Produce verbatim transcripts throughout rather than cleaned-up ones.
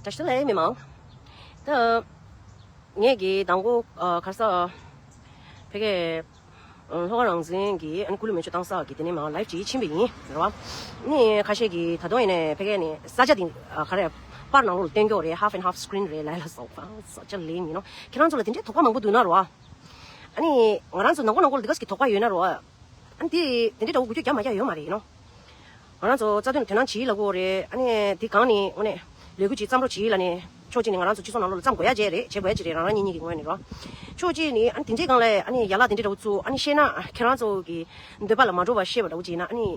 བཀྲ་ཤིས་བདེ་ལེགས་མི་མང་། ད་ངས་ཀྱི་དང་པོ་ཨ་ག་རེ་ཟ། ཕ་གིའི་ཨ་ལྷོ་ཁ་རང་བཙན་གྱི་ཨ་ནི་སྐུ་ལུས་མེ་མཆོད་བཏང་ས་གི་དེ་ནས་མར་ལའིབ་ཅིག་ཕྱིན་པ་ཡིན་རེད་བ། ནི་ཁ་ཤས་ཀྱིས་ད་དུང་ཡིན་ནའི་ཕ་གིའི་ནི་ས་ཆ་དེ་ཨ་ག་རེ་པར་ནང་ལོགས་ལ་སྟོན་གྱི་ཡོད་རེད། half and half screen རེད་ལབ་ལ་སོགས་པ་ས་ཆ་ལས་མིན་ནོ། ཁྱེད་རང་ཚོ་ལ་དེ་འདྲའི་དོགས་པ་མང་པོ་འདུག་ན་རེད་བ། ཨ་ནི་ང་རང་ཚོ་ནང་ཁུལ་ནང་ཁུལ་འདི་ག་ཟིག་གི་དོགས་པ་ཡོད་ན་རེད་བ། ཨ་ནི་དེ་དེ་འདྲའི་འདྲ་བོ་འགུལ་སྐྱོད་རྒྱབ་མ་རྒྱག་ཡོད་མ་རེད་ཡིན་ནོ། ང་རང་ཚོ་རྩ་དོན་ལ་དོ་སྣང་བྱེད་ལབ་དགོས་རེད། ཨ་ནི་དེ་གང་ནི་དངོས་གནས་ལས་འགུལ་ཅིག་བརྩམས་རོགས་བྱེད་ལབ་ནས་ཕྱོགས་གཅིག་ནས་ང་རང་ཚོ་སྤྱི་ཚོགས་ནང་ལོགས་ལ་བརྩམས་དགོས་ཡ་བྱས་རེད། བྱེད་དགོས་ཡ་ཅིག་རེད། རང་རང་གཉིས་གཉིས་ཀྱི་ངོས་ནས་རོ། ཕྱོགས་གཅིག་ནས་ཨ་ནི་དེ་འདྲའི་སྒང་ལ་ཨ་ནི་ཡན་ལག་དེ་འདྲའི་འདྲ་བོ་བཙུགས། ཨ་ནི་བཤད་ན་ཁྱེད་རང་ཚོ་གི་འདོད་པ་ལ་མ་འགྲོ་བ་བཤད་པ་འདྲ་བོ་བྱས་ན། ཨ་ནི་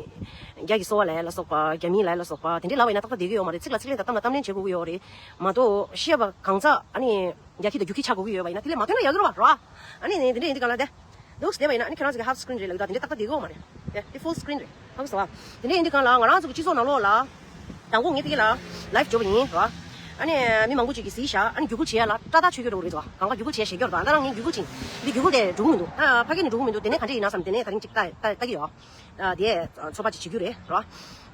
རྒྱ་གི་སོ་པ་ལབ་ཡ་ལ་སོགས་པ། རྒྱ་མིའི་ལབ་ཡ་ལ་སོགས་པ་དེ་འདྲའི་ལབ་པ་ཡིན་ན་ཏག་ཏག་བསྡད་ཀྱི་ཡོད་མ་རེད། ཚིག་ལ་ཚིག་ལན་དང་གཏམ་ལ་གཏམ་ལན་བྱེད་དགོས་ཀྱི་ཡོད་རེད་མ་གཏོགས། བཤད་པ་གང་ཟག་ཨ་ནི་རྒྱ་ཐིག་དང་རྒྱུག་ཁྱི་ཆགས་དགོས་ཀྱི་ཡོད་པ་ཡིན་ན་དེ་ལས་མ་ཐོན་ན་ཡག་གི་རེད་བ་རོ། ཨ་ནི་དེ་འདྲ་ཡིན་དུས་གང་ལ་དེ། འདུག་སེ་བསྡད་པ་ཡིན་ན་ཨ་ནི་ཁྱེད་རང་ཚོ་གི་half screen རེད་ལབ་ཀྱི་འདུག་དེ་འདྲ་ཏག་ཏག་བསྡད་ཀྱི་ཡོད་མ་རེད། དེ་དེ་full screen རེད། ཧ་གོ་སོང་བ། དེ་འདྲ་ཡིན་དུས་གང་ལ་ང་རང་ཚོ་གི་སྤྱི་ཚོགས་ནང་ལོགས་ལ། དང་པོ་ངས་ཕ་གི་ལ་ལའིབ་འབྱོར་བ་ཡིན་རོ། ཨ་ནི་མི་མང་པོ་ཅིག་གིས་གཟིགས་ཤག་ཨ་ནི་བརྒྱུད་སྐུལ་བྱེད་ཡ་ལ་སྐྲག་ཐག་ཆོད་ཀྱི་འདྲ་བོ་རེད་དོ། གང་ག་བརྒྱུད་སྐུལ་བྱེད་ཡ་ཞེད་སྐྱོ་རེད་དོ། ད་རང་ངས་བརྒྱུད་སྐུལ་བྱེད། འདི་བརྒྱུད་སྐུལ་དེ་འགྲོ་གི་མི་འདུག་ད་ཕ་གི་ནས་འགྲོ་གི་མི་འདུག་དེ་ནས་ག་འདྲ་ཡིན་ན་བསམ། དེ་ནས་ད་རིང་ཅིག་ལྟ་ལྟ་ལྟ་གི་ཡོད། ཨ་དེ་ཚོད་དཔག་ཅིག་བྱེད་རྒྱུ་རེད་རོ།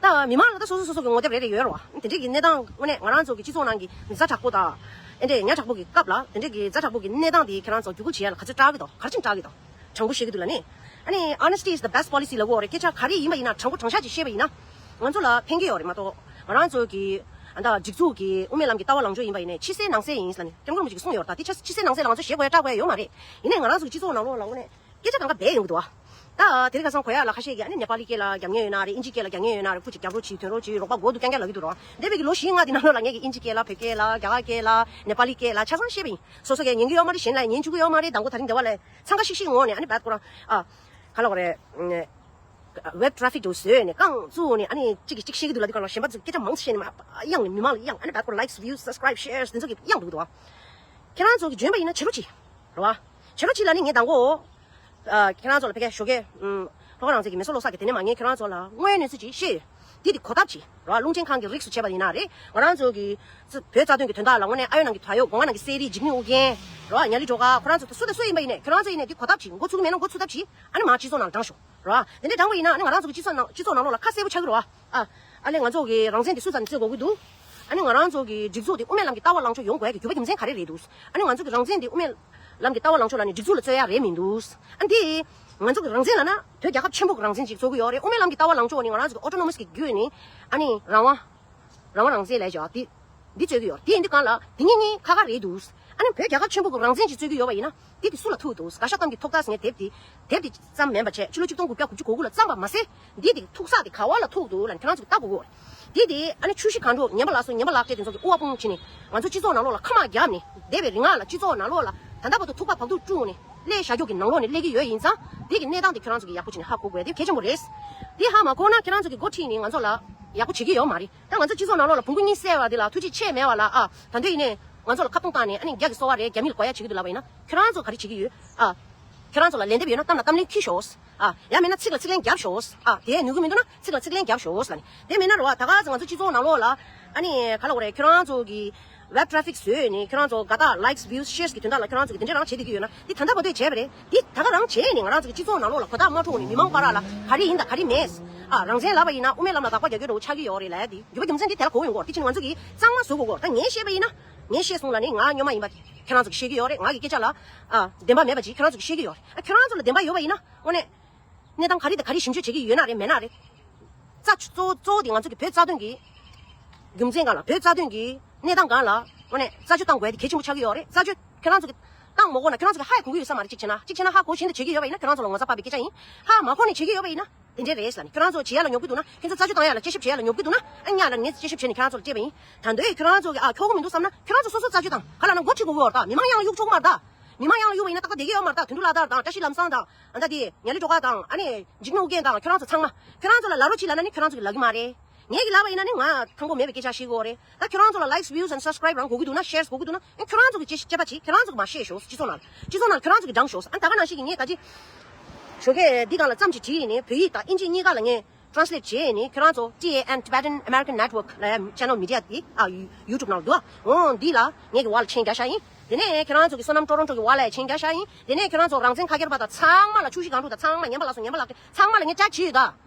ད་མི་མང་ལ་ད་སོ་སོ་སོ་སོ་གི་ངོ་དེབ་རེ་རེ་ཡོད་རེད་བ། དེ་འདྲའི་གི་གནས་སྟངས་དངོས་གནས་ང་རང་ཚོ་གི་སྤྱི་ཚོགས་ནང་གི་ཛ་དྲག་པོ་དང་། ཨེ་འདྲས་ཉ་དྲག་པོ་གི་སྐབས་ལ་དེ་འདྲའི་གི་ཛ་དྲག་པོ་གི་གནས་སྟངས་དེ་ཁྱེད་རང་ཚོ་བརྒྱུད་སྐུལ་བྱེད་ཡ་ལ་ག་ཚོད་སྐྲག་གི་འདུག་ག་རེ་བྱས་ནས་སྐྲག་གི་འདུག་དྲང་པོ་བཤད་ཀྱི་འདུག་ལ་ནི། ཨ་ནི་honesty is the best policy ལབ་ཀྱི་ཡོད་རེད། སྐད་ཆ་ག་རེ་ཡིན་པ་ཡིན་ན་དྲང་པོ་དྲང་བཞག་ཅིག་བཤད་པ་ཡིན་ན། ང་ཚོ་ལ་ཕན་གྱི་ཡོད་རེད་མ་གཏོགས། ང་རང་ཚོ་གི་ཨ་ད་སྒྲིག་འཛུགས་ཀྱི་དབུ་མའི་ལམ་གྱི་ལྟ་བ་ལངས་ཕྱོགས་ཡིན་པ་ཡིན་ནའི་ཕྱི་གསལ་ནང་གསལ་ཡིན་ལབ་ནས་སྐྱབས་མགོན་རིན་པོ་ཆེ་གིས་གསུངས་ཡོད་རེད། ད་དེ་ཕྱི་ཕྱི་གསལ་ནང་གསལ་ལ་ང་ཚོ་ཞེད་དགོས་ཡ་སྐྲག་དགོས་ཡ་ཡོད་མ་རེད། ཡིན་ནའི་ང་རང་ཚོ་གི་སྤྱི་ཚོགས་ནང་ལོགས་ལ་དངོས་གནས། སྐད་ཆ་གང་ག་རྦད་ཡོང་གི་འདུག་བ། ད་དེ་རིང་ཁ་སང་གོ་ཡ་ལ་ཁ་ཤས་ཀྱིས་ཨ་ནི་ནེ་པ་ལི་སྐད་ལ་རྒྱབ་མཁན་ཡོད་ན་རེད། ཨིན་ཇི་སྐད་ལ་རྒྱབ་མཁན་ཡོད་ན་རེད། སྐུ་མཁྱེན་རྒྱབ་རོགས་གྱིས། ཐོན་རོགས་གྱིས། རོགས་པ་དགོས་འདུག་རྐྱང་རྐྱང་ལབ་ཀྱི་འདུག་རོ། འདས་པའི་གི་ལོ་བཞི་ལྔ་འདི་ནང་ལོགས་ལ་ངས་ཀྱི་ཨིན་ཇི་སྐད་ལ། བོད་སྐད་ལ། རྒྱ་གར་སྐད་ལ། ནེ་པ་ལི་སྐད་ལ་ཆ་ཚང་བཤད་པ་ཡིན། སོ་སོ་གས་ཉན་གྱི་ཡོད་མ་རེད། གཞན་ལ་ཉན་བཅུག་གི་ཡོད་མ་རེད། དང་པོ་ད་རིང་འདི་པ་ལ་འཚང་ཁ་ཤིག་ཤིག་ངོ་ནས་ཨ་ནི་བད་ཁོ་རང་ཨ་ག་ལབ་དགོས་རེད། web traffic དུ་བཟོས་ནས་རྐང་བཙུགས་ནས་ཨ་ནི་གཅིག་གིས་གཅིག་བཤད་ཀྱི་འདུག་ལབ་དུས་སྒང་ལ་གཞན་པ་ཚོས་སྐད་ཆ་མང་ཙམ་བཤད་ནས་མར་གཡང་ནས་མི་མང་ལ་གཡང་། ཨ་ནི་བད་ཁོ་likes, views, subscribe, shares དེ་ཚོ་གིས་གཡང་འདུག་འདུག་བ། ཁྱེད་རང་ཚོ་གིས་འཇོན་པ་ཡིན་ན་བྱེད་རོགས་གྱིས། རེད་བ། བྱེད་རོགས་གྱིས་ལབ་ནས་ངས་དང་པོ། ཨ་ཁྱེད་རང་ཚོ་ལ་ཕ་གིའི་ཞོགས་ཀས་ཨུམ་ལྷོ་ཁ་རང་བཙན་གྱི་མེ་སོར་གློ་གསར་གྱི་དེ་ནས་མར་ངས་ཁྱེད་རང་ཚོ་ལ་དངོས་ཡོད་གནས་ཚུལ་ཅིག་བཤད་ཡོད། འདི་དེ་གོ་ཐབས་ཅིག་རེད་བ། རླུང་ཆེན་ཁང་གི་རིགས་སུ་ཆད་པ་ཡིན་ན་རེད། ང་རང་ཚོ་གི་བོད་རྩ་དོན་གྱི་དོན་དག་ལ་དངོས་གནས་ཨ་ཡོད་ནང་གི་ད་ཡོད་སྒོ་ང་ནང་གི་གསེར་རི་འཇིགས་མེད་ཨོ་རྒྱན་རེད་བ། ཉ་ལི་སྒྲོལ་དཀར་ཁོ་རང་ཚོ་སུ་དང་སུ་ཡིན་པ་ཡིན་ནའི་ཁྱེད་རང་ཚོ་ཡིན་ནའི་འདི་གོ་ཐབས་ཅིག་འགོ་ཚུགས་མེད་ན་འགོ་ཚུགས་ཐབས་ཅིག་ཨ་ནི་མར་སྤྱི་ཚོགས་ནང་ལ་བགྲངས་ཤོག་རེད་བ། དེ་འདྲ་བགྲངས་པ་ཡིན་ན་ཨ་ནི་ང་རང་ཚོ་གི་སྤྱི་ཚོགས་ནང་སྤྱི་ཚོགས་ནང་ལོགས་ལ་ཁ་གསལ་པོ་ཆགས་ཀྱི་རེད་བ། ཨ། ཨ་ནི་ང་རང་ཚོ་གི་རང་བཙན་དེ་སུ་ཙམ་རྩོད་དགོས་ཀྱི་འདུག་ཨ་ནི་ང་རང་ཚོ་གི་སྒྲིག་འཛུགས་དེ་དབུ་མའི་ལམ་གྱི་ལྟ་བ་ལངས་ཕྱོགས་ཡོང་དགོས་ཡ་གི་རྒྱུ་བ་རྒྱུ་མཚན་ག་རེ་རེད་འདུག་ཨ་ནི་ང་ཚོ་གི་རང་བཙན་དེ་དབུ་མའི་ལམ་གྱི་ལྟ་བ་ལངས་ཕྱོགས་ལ་ནི་སྒྲིག་འཛུགས་ལ་རྩོད་ཡ་རེད་མི་འདུག་ཨ་ནི་དེ། ང་ཚོ་གི་རང་བཙན་ལབ་ན་བོད་རྒྱལ་ཁབ་ཆེན་པོ་གི་རང་བཙན་ཅིག་རྩོད་ཀྱི་ཡོད་རེད། དབུ་མའི་ལམ་གྱི་ལྟ་བ་ལངས་ཕྱོགས་ནི་ང་རང་ཚོ་གི་autonomous གི་བརྒྱུད་ནས་ཨ་ནི་རང་དབང་། རང་དབང་རང་བཙན་ལབ་ཡ་དེ། འདི་རྩོད་ཀྱི་ཡོད་རེད། དེ་ཡིན་དུས་སྒང་ལ་དེ་གཉིས་གཉིས་ཁ་ཁ་རེད་འདུག་ཨ་ནི་བོད་རྒྱལ་ཁབ་ཆེན་པོ་གི་རང་བཙན་ཅིག་རྩོད་ཀྱི་ཡོད་པ་ཡིན་ན་དེ་དེ་སུ་ལ་ཐུག་འདུག་བཀའ་ཤག་གཏམ་གྱི་ཐོག་ཐག་ངས་དེབ་དེ། དེབ་དེ་ཙམ་མིན་པ་བྱས་ཕྱི་ལོ་ཆིག་སྟོང་དགུ་བརྒྱ་དགུ་བཅུ་གོ་དགུ་ལ་བརྩམས་པ་མ་ཟད། འདི་དེ་ཐུག་ས་དེ་ག་བ་ལ་ཐུག་འདུག་ལབ་ཁྱེད་རང་ཚོ་གིས་ལྟ་དགོས་ཀྱི་ཡོད་རེད། དེ་དེ་ཨ་ནི་ཆུ་བཞི་སྒང་དྲུག་ངན་པ་ལགས་སོ། ངན་པ་ལགས་བཅས་དེ་ཚོ་གིས་དབུ་བ་དཔུང་བྱས་ནས་ང་ཚོ་སྤྱི་ཚོགས་ནང་ལོགས་ལ་ཁ་དམག་བརྒྱབ་ནས་འདས་པའི་རིང་ལ་སྤྱི་ཚོགས་ནང་ལོགས་ལ་ད་ལྟ་བར་དུ་ཐུག་པ་བག་ཐུག་བཀྲུས་ནས་སླེབས་བཞག་རྒྱུ་གི་ནང་ལོགས་ནས་སླེབས་ཀྱི་ཡོད་ཡིན་ཙང་། དེ་གི་གནས་སྟངས་དེ་ཁྱེད་རང་ཚོ་གིས་ཡག་པོ་བྱས་ནས་ཧ་གོ་དགོས་ཡ་དེ་གལ་ཆེན་པོ་རེད། དེ་ཧ་མ་གོ་ན་ཁྱེད་རང་ཚོ་གིས་འགོ་ཁྲིད་ནས་ང་ཚོ་ལ་ཡག་པོ་བྱེད་ཀྱི་ཡོད་མ་རེད། ད་ང་ཚོ་སྤྱི་ཚོགས་ནང་ལོགས་ལ་བོང་གུ་གཉིད་སད་པ་དེ་ལ་ཐུགས་རྗེ་ཆེ་མེད་པ་ལ། ཨ། ད་དུང་ཡིན་ནའི་ང་ཚོ་ལ་ཁ་རྡུང་བཏང་ནས་ཨ་ནི་རྒྱ་གི་སོ་པ་རེད། རྒྱ་མི་ལ་དགོས་ཡ་བྱེད་ཀྱི་འདུག་ལབ་པ་ཡིན་ན་ཁྱེད་རང་ཚོ་ག་རེ་བྱེད་ཀྱི་ཡོད། ཨ། ཁྱེད་རང་ཚོ་ལ་ལན་འདེབས་ཡོད་ན་གཏམ་ལ་གཏམ་ལན་ཁྱེར་ཤོག་ཨ། ཡང་མིན་ན་ཚིག་ལ་ཚིག་ལན་རྒྱབ་ཤོག་ཨ། དེ་ནུས་ཀྱི་མི་འདུག་ན་ཚིག་ལ་ཚིག་ལན་རྒྱབ་ཤོག་ལབ་ནས། དེ་མིན་ན་རེད་བ། ད་ག་ཚོད་ང་ཚོ་སྤྱི་ཚོགས་ནང་ལོགས་ལ་ཨ་ནི་ག་ལབ་དགོས་རེད། ཁྱེད་རང་ཚོ་གི་web traffic བཟོས་ནས་ཁྱེད་རང་ཚོ་དགའ་རྟགས་likes, views, shares གི་དོན་དག་ལ་ཁྱེད་རང་ཚོ་གི་དེ་འདྲ་རང་བྱེད་བསྡད་ཀྱི་ཡོད་ན་དེ་ད་ལྟ་བར་དུ་བྱས་པ་རེད། དེ་ད་ག་རང་བྱས་ནས་ང་རང་ཚོ་གི་སྤྱི་ཚོགས་ནང་ལོགས་ལ་གོ་བརྡ་མ་འཕྲོད་ནས་མི་མང་བར་ལ་ག་རེ་ཡིན་དང་ག་རེ་མེད། ཨ། རང་བཙན་ལབ་པ་ཡིན་ན་དབུ་མའི་ལམ་ལ་དགག་པ་རྒྱག་རྒྱུ་འདྲ་བོ་ཆགས་ཀྱི་ཡོད་རེད་ལབ་ཡ་དེ་རྒྱུ་མ་རྒྱུ་མཚན་དེ་དེ་ལ་གོ་ཡོང་གི་ཡོད་རེད། དེ་ཕྱིན་ང་ཚོ་གིས་གཙང་མ་བཟོ་དགོས་ཀྱི་ཡོད་རེད། ད་ངས་བཤད་པ་ཡིན་ན། ངས་བཤད་སོང་ལབ་ནས་ང་སྨྱོན་མ་ཡིན་པ་ཁྱེད་རང་ཚོ་གིས་ཤེས་ཀྱི་ཡོད་རེད། ང་གི་སྐད་ཆ་ལ་ཨ་བདེན་པ་མེད་པ་ཅིག་ཁྱེད་རང་ཚོ་གིས་ཤེས་ཀྱི་ཡོད་རེད། ཨ། ཁྱེད་རང་ཚོ་ལ་བདེན་པ་ཡོད་པ་ཡིན་ན་དངོས་གནས་གནས་སྟངས་ག་རེ་དང་ག་རེ་ཞིབ་འཇུག་བྱེད་ཀྱི་ཡོད་ན་རེད་མེད་ན་རེད། རྩ་གཙོ་བོ་གཙོ་བོ་དེ་ང་ཚོ་གི་བོད་རྩ་དོན་གྱི་རྒྱུ་མཚན་སྒང་ལ། བོད་རྩ་དོན་གྱི་གནས་སྟངས་སྒང་ལ་དངོས་གནས་རྩད་གཅོད་བཏང་དགོས་ཡ་དེ་གལ་ཆེན་པོ་ཆགས་ཀྱི་ཡོད་རེད། རྩད་གཅོད་ཁྱེད་རང་ཚོ་གིས་བཏང་མ་དགོས་ན་ཁྱེད་རང་ཚོ་གིས་ཧ་ཡ་གོ་གི་ཡོད་ས་མ་རེད། གཅིག་བྱས་ན་གཅིག་བྱས་ན་ཧ་གོ་བཞིན་དུ་བྱེད་ཀྱི་ཡོད་པ་ཡིན་ན་ཁྱེད་རང་ཚོ་ལ་ངོ་ཚ་བབས་པའི་སྐད་ཆ་ཡིན། ཧ་མ་གོ་ནས་བྱེད་ཀྱི་ཡོད་པ་ཡིན་ན་དེ་འདྲས་རེད་ལབ་ནས། ཁྱེད་རང་ཚོ་བྱེད་ཡ་ལ་ཉོབ་ཀྱི་འདུག་ན། ཁྱེད་ཚོ་རྩད་གཅོད་བཏང་ཡ་ལ་དཔྱད་ཞིབ་བྱེད་ཡ་ལ་ཉོབ་ཀྱི་འདུག་ན། ཨ་ཉག་ལ་ངས་དཔྱད་ཞིབ་བྱས་ནས་ཁྱེད་རང་ཚོ་ལ་སྤྲད་པ་ཡིན། ད་འདོད་ཡོད་ཁྱེད་རང་ཚོ་གིས་ཨ་ཁྱོ་གོ་མི་འདུག་བསམ་ན་ཁྱེད་རང་ཚོ་སོ་སོ་རྩད་གཅོད་བཏང་། ག་ལབ་ན་འགོ་ཁྲིད་དགོས་ཀྱི་ཡོད་རེད་ད། མི་མང་གཡང་གཡུག་ཆོག་གི་མ་རེད་ད། མི་མང་གཡང་གཡུག་པ་ཡིན་ན་ཏག་ཏག་བསྡད་ཀྱི་ཡོད་མ་རེད་ད། དོན་གྲུབ་བློ་ལྡན་དང་། བཀྲ་ཤིས་ལམ་བཟང་དང་། ཨ་ད་དེ་ཉ་ལི་སྒྲོལ་དཀར་དང་། ཨ་ནི་འཇིགས་མེད་ཨོ་རྒྱན་དང་། ཁྱོད་རང་ཚོ་ཚང་མ། ཁྱོད་རང་ཚོ་ལ་ལབ་རོགས་བྱེད་ལབ་ན་ནི་ཁྱོད་རང་ཚོ་གིས་ལབ་ཀྱི་མ་རེད། ངས་ཀྱིས་ལབ་པ་ཡིན་ན་ནི་ང་ཐང་པོ་མེད་པའི་སྐད་ཆ་བཤད་ཀྱི་ཡོད་རེད། ད་ཁྱོད་རང་ཚོ་ལ་likes, views and subscribe རང་དགོས་ཀྱི་འདུག་ན། shares དགོས་ཀྱི་འདུག་ན། ཨ་ཁྱོད་རང་ཚོ་གིས་དཔྱད་དཔྱད་པ་བྱེད། ཁྱོད་རང་ཚོ་གིས་མར་བཤད་ཤོག་སྤྱི་ཚོགས་ནང་ལ། སྤྱི་ཚོགས་ནང་ལ་ཁྱོད་རང་ཚོ་གིས་བགྲངས་ཤོག་ཨ་ནི་ད་ག་ནང་བཞིན་གྱི་ངས་ད་ཅི་ཞོགས་ཀས་འདི་སྒང་ལ་རྩོམ་ཅིག་བྲིས་ནས་བོད་ཡིག་དང་ཨིན་ཇི་གཉིས་ཀ་ལ་ངས་translate བྱས་ནས། ཁྱོད་རང་ཚོ་T A N Tibetan American Network ལབ་ཡ་channel media དེ་ཨ་YouTube ནང་ལ་འདུག་ཨ། འོ་འདི་ལ་ངས་ཀྱིས་འོག་ལ་མཆན་རྒྱག་བཞག་ཡིན། དེ་ནས་ཁྱོད་རང་ཚོ་གི་བསོད་ནམས་ཊོ་རོན་ཊོ་གི་འོག་ལ་མཆན་རྒྱག་བཞག་ཡིན། དེ་ནས་ཁྱོད་རང་ཚོ་རང་བཙན་ཁ་སྐྱོར་པ་དང་ཚང་མ་ལ། ཆུ་བཞི་སྒང་དྲུག་དང་ཚང་མ། ཉན་པ་ལགས་སོ། ཉན་པ་ལགས་ཚང་མ་ལ་ངས་བཅར་བྱས་ཡོད་ད།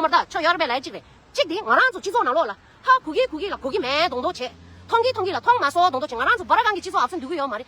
ཡོད་མ་རེད། ད་ཆོ་ཡོད་རེད་པས་ལབ་ཡ་གཅིག་རེད། གཅིག་དེ་ང་རང་ཚོ་སྤྱི་ཚོགས་ནང་ལོགས་ལ་ཧ་གོ་གི་གོ་གི་ལ་གོ་གི་མེད་མདོག་མདོག་བྱས། མཐོང་གི་མཐོང་གི་ལ་མཐོང་མ་སོང་མདོག་མདོག་བྱས། ང་རང་ཚོ་བོད་རང་གི་སྤྱི་ཚོགས་ཨབ་སེ་འདུག་གི་ཡོད་མ་རེད།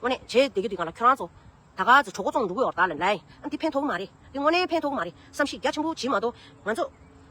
དངོས་གནས་བྱས་བསྡད་ཀྱི་དུས་སྒང་ལ་ཁྱོད་རང་ཚོ་ད་ག་ཚོད་གྲོད་ཁོག་བཙོང་འགྲོ་གི་ཡོད་རེད་ད་ལབ་ནས་ལབ་ཡིན། ཨ་འདི་ཕན་ཐོགས་ཀྱི་མ་རེད། འདི་དངོས་གནས་ཕན་ཐོགས་ཀྱི་མ་རེད། བསམ་གཞིག་རྒྱ་ཆེན་པོ་བྱེད་མ་གཏོགས་ང་ཚོ་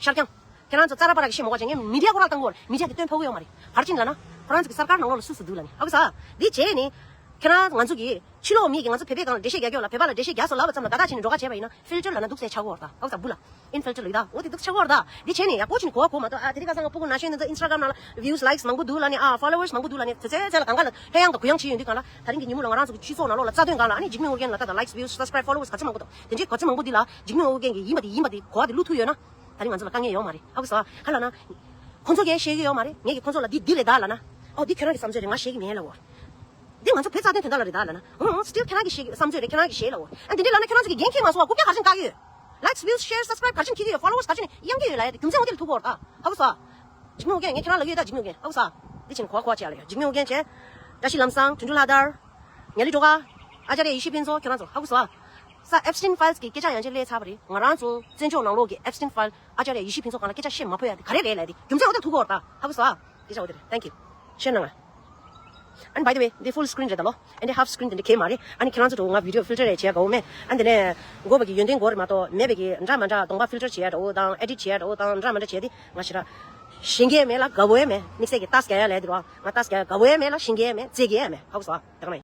ཤར་རྐྱང་། ཁྱེད་རང་ཚོ་ཙ་ར་པ་ར་གི་ཤེས་མ་དགོས་ཅན་ངས་མི་ཌི་ཡ་ཁོ་རང་བཏང་གོ་མི་ཌི་ཡ་གི་སྟོན་ཕོག་གི་ཡོད་མ་རེད། ག་རེ་བྱས་ནས་ལབ་ན། ཁོ་རང་ཚོ་གི་སར་ཀར་ནང་ལོགས་ལ་སུ་སུ་འདུག་ལབ་ནས་ཨ་གི་ས། འདི་བྱས་ནས། ཁྱེད་རང་ང་ཚོ་གི་ཕྱི་ལོགས་མི་གི་ང་ཚོ་བོད་པའི་སྒང་ལ་འགྲེལ་བཤད་རྒྱག་རྒྱུ་ལ་བོད་པ་ལ་འགྲེལ་བཤད་རྒྱག་སོ་ལབ་པ་ཙམ་ལ་ད་ལྟ་བྱས་ནས་འགྲོ་ཁ་བྱས་པ་ཡིན་ན་ཕིལ་ཊར་ལབ་ན་འདུག་སེ་ཆགས་ཀྱི་ཡོད་རེད་ད། ཨ་གི་ས་བུ་ལ། ཨིན་ཕིལ་ཊར་ལབ་ཡོད་ད། འོ་དེ་འདུག་ཆགས་ཀྱི་ཡོད་རེད་ད། འདི་བྱས་ནས་ཡག་པོ་བྱས་ནས་གོ་བ་གོ་མ་གཏོགས་ཨ་དེ་རིང་ཁ་སང་ང་སྤུ་གུ་ནང་བཞིན་འདི་ཚོ་ཨིན་སི་ཊ་གྷ་རམ་ནང་ལ་ཝིའུ་སི་ལའིཀ་སི་མང་པོ་འདུག་ལབ་ནས་ཨ་ཕོ་ལོ་ཝར་སི་མང་པོ་འདུག་ལབ་ནས་དེ་ཚོའི་རྩ་ལ་གང་ག་ལ་ལྷོད་ཡངས་དང་གུ་ཡངས་བྱས་ཡོང་དུས་སྒང་ལ་ད་རིང་གི་ཉིན་མོ་ལ་ང་རང་ཚོ་གི་སྤྱི་ཚོགས་ནང་ལོགས་ལ་རྩ་དོན་སྒང་ལ་ཨ་ནི་འཇིགས་མེད་ཨོ་རྒྱན་ལ་ད་ད་ལའིཀ་སི་ཝིའུ་སི་སབ་སི་ཀ་རའིབ་ཕོ་ལོ་ཝར་སི་ག་ཚོད་མང་པོ་འདུག་དེ་འདྲའི་ག་ཚོད་མང་པོ་འདི་ལ་འཇིགས་མེད་ཨོ་རྒྱན་གྱི་ཡིན་པ་དེ་ཡིན་པ་དེ་གོ་བ་དེ་བླུག་ཐུབ་ཡོད་ན། ད་རིང་ང་ཚོ་ལ་དཀའ་ངལ་ཡོད་མ་རེད། ཧ་གོ་སོང་། ག་ལབ་ན། ཁོང་ཚོ་གིས་བཤད་ཀྱི་ཡོད་མ་རེད། ངས་ཀྱིས་ཁོང་ཚོ་ལ་འདི་འདི་རེད་ད་ལབ་ན། ཨོ་འདི་ཁྱོད་རང་གི་བསམ་ཚུལ་རེད། ང་བཤད་ཀྱི་མེད་ལབ་འོ། འདི་ང་ཚོ་བོད་རྩ་དོན་དོན་དག་ལ་རེད་ད་ལབ་ན། ཨོ་still ཁྱེད་རང་གི་བཤད་ཀྱི་བསམ་ཚུལ་རེད། ཁྱེད་རང་གིས་བཤད་ལབ་འོ། ཨ་འདི་འདྲས་ལབ་ན་ཁྱོད་རང་ཚོ་གིས་འགན་འཁྱེར་མ་སོང་བ་རྐུབ་བཀྱག་ག་རེ་བྱས་ནས་བཀག་གི་ཡོད། Likes, views, share, subscribe ག་རེ་བྱས་ནས་འཁྱེར་གྱི་ཡོད། Followers ག་རེ་བྱས་ནས་གཡང་གི་ཡོད་ལབ་ཡ་དེ་རྒྱུ་མཚན་འོ་དེ་ལ་ཐུག་གོ་ར་ད། ཧ་གོ་སོང་། འཇིགས་མེད་ཨོ་རྒྱན་ངས་ཁྱེད་རང་ལ་ཡོད་ད་འཇིགས་མེད་ཨོ་རྒྱན་ཧ་གོ་སོང་། འདི་བྱས་ནས་གོ་བ་གོ་བ་བྱས་ལ་ཡོད། འཇིགས་མེད་ཨོ་རྒྱན་བྱས། བཀྲ་ཤིས་ལམ་བཟང་དོན་གྲུབ་ལྷ་དར། ཉ་ལི་སྒྲོལ་དཀར། ཨ་ཅཱརྱ་ཡེ་ཤེས་ཕུན་ཚོགས་ཁྱེད་རང་ཚོ་ཧ་གོ་སོང་། ས་Epstein Files གི་སྐད་ཆ་ཡང་ཅིག་སླེབས་ཚར་བ་རེད། ང་རང་ཚོ་བཙན་བྱོལ་ནང་ལོགས་ཀྱི་Epstein File ཨ་ཅཱརྱ་ཡེ་ཤེས་ཕུན་ཚོགས་སྒང་ལ་སྐད་ཆ་བཤད་མ་ཕོད་ཡ་དེ་ག་རེ་རེད་ལབ་དེ་རྒྱུ་མཚན་འོ་དེ་ལ་ཐུག་གོ་ར་ད། ཧ་གོ་སོང་། སྐད་ཆ་འོ་དེ་རེད། Thank you། བཤད་གནང་ང་། And by the way འདི་full screen རེད་ད་ལོ། And half screen དེ་འདྲ་གས་མ་རེད། ཨ་ནི་ཁྱེད་རང་ཚོ་འདྲ་ང་video filter རེ་བྱས་དགའ་བོ་མེད། ཨ་འདི་ནས་དགོས་པ་གི་ཡོན་ཏན་དགོས་རེད་མ་གཏོགས་མེད་པའི་གི་འདྲ་མ་འདྲ་གདོང་པ་filter བྱས་འདྲ་བོ་དང་edit བྱས་འདྲ་བོ་དང་འདྲ་མ་འདྲ་བྱས་དེ་ང་ཞེ་དྲག་ཤེས་ཀྱི་མེད་ལ་དགའ་བོ་ཡང་མེད། དམིགས་བསལ་གྱི་ལྟས་རྒྱག་ཡ་ལས་དེ་རེད་བ། ང་ལྟས་རྒྱག་ཡ་དགའ་བོ་ཡང་མེད་ལ་ཤེས་ཀྱི་ཡང་མེད། རྩེད་ཀྱི་ཡང་མེད། ཧ་གོ་སོང་། ད་ག་མེད།